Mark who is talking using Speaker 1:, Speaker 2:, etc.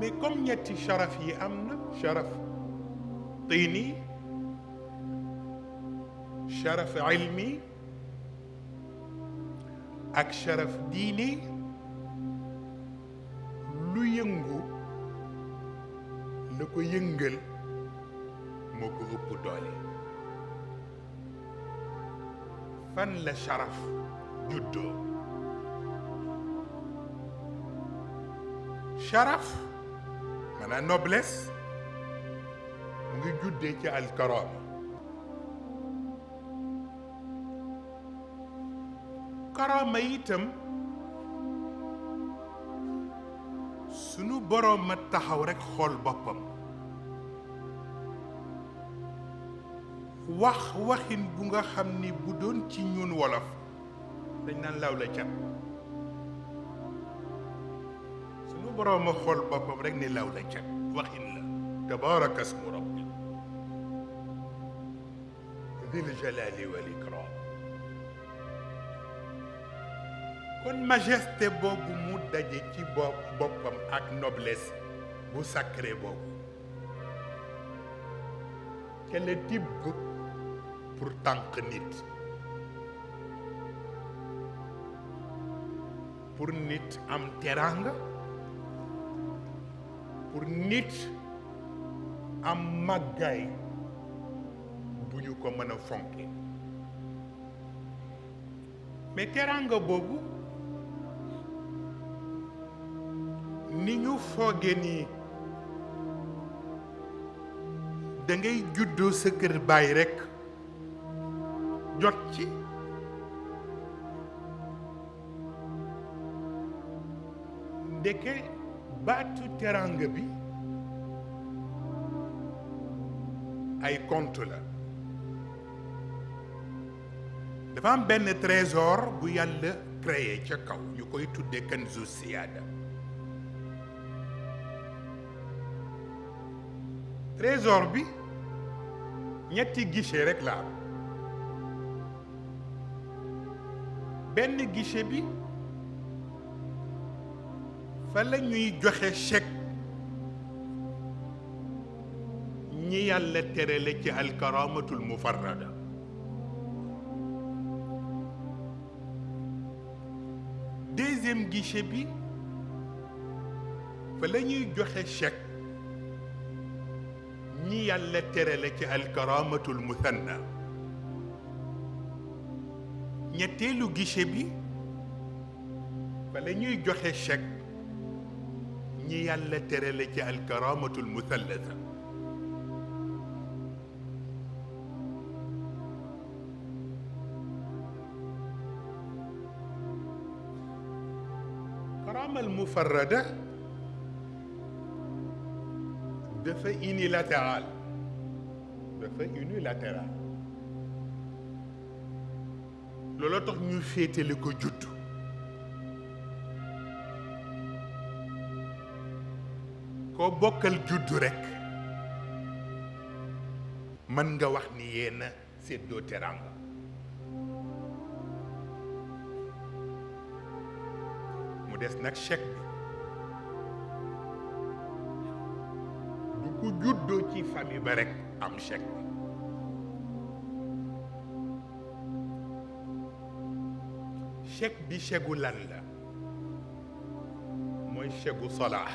Speaker 1: mais comme ñetti sharaf yi am na sharaf tiini sharaf ilmi ak sharaf diini lu yëngu la ko yëngal moo ko ëpp doole fan la sharaf juddoo sharaf maanaam noblesse mu ngi juddee ci alkarama karama itam sunu boroom ma taxaw rekk xool boppam wax waxin bu nga xam ni bu doon ci ñun wolof dañ naan law la cat sunu boroom ma xool boppam rekk ni law la cat waxin la tabaraka ismu rabbi dil jalali wal ikram kon majesté boobu mu daje ci boppam ak noblesse bu sacré boobu ca la tibb pour tànk nit pour nit am teraanga pour nit am màggaay bu ñu ko mën a fonke mais teraanga boobu ni ñu fooge ni da ngay juddoo sa kër baay rekk jot ci ndeke baatu teraanga bi ay compte la dafa am benn trésor bu yàlla créé ca kaw ñu koy tudde kanzu siyaada trésor bi ñetti guichet rekk la am benn guichet bi fa la ñuy joxe chèque ñi yàlla terale ci alkaramatul mufarrada deuxième guichet bi fa la ñuy joxe chèque ñi yàlla terale ci alkaramatul muthanna ñetteelu guichet bi fa la ñuy joxe chèque ñi yàlla terale ci alkaramatul muthallatha karamal mufarrada dafa unilatéral looloo tax ñu féetale ko juddu koo bokkal juddu rekk mën nga wax ni yéen a séddoo teraanga mu des nag chèque bi du ku juddoo ci famille ba rekk am chèque bi chèque bi chèque gu lan la mooy chèque gu salaax